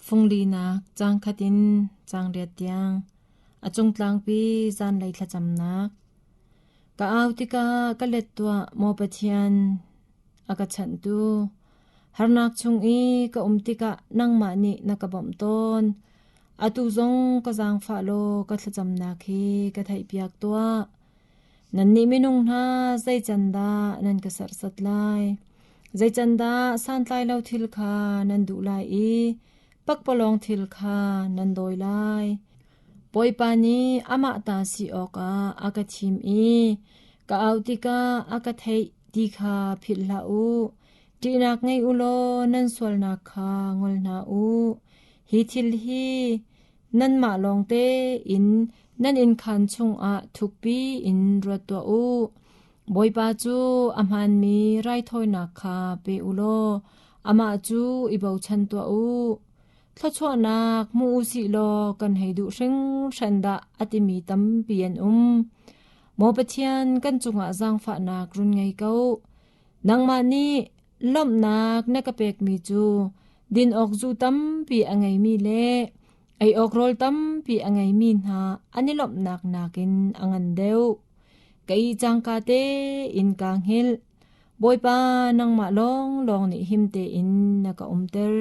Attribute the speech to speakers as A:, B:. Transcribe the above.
A: Funglinak caang khat in caang riat tiang. A cung tlangpi zanlei thlacamnak. Ka au tikah ka let tuah, maw Pathian, a ka chanhtu. Harnak chung i ka um tikah nangmah nih na ka bawmh tawn. Atu zong ka zaangfah law ka thlacamnak hi ka theihpiak tuah. Nannih minung hna zei can dah nan ka serhsat lai? Zei can dah santlai lo thil kha nan duh lai i pakpalawng thil kha nan dawi lai? Bawipa nih amah ta si awkah a ka thim i ka au tikah a ka theih ti kha philh hlah u. Ṭihnak ngei u law nan sualnak kha ngol hna u. Hi thil hi nanmah lawng tein nan innkhaan chungah thukpi in ruat tuah u. Bawipa cu a hmaanmi raithawinak kha pe u law amah cu i bochan tuah u. Thluachuahnak hmu u sih law kan hei duh hringhran dah a timi tampi an um. Maw Pathian, kan cungah zaangfahnak run ngei ko. Nangmah nih lawmhnak na ka pekmi cu din awk zu tampi a ngeimi le ei awk rawl tampi a ngeimi hna an i lawmhnak nakin a ngan deuh. Ka ih cangka tein kaa hngilh. Bawipa, nangmah lawnglawng nih him tein na ka umter.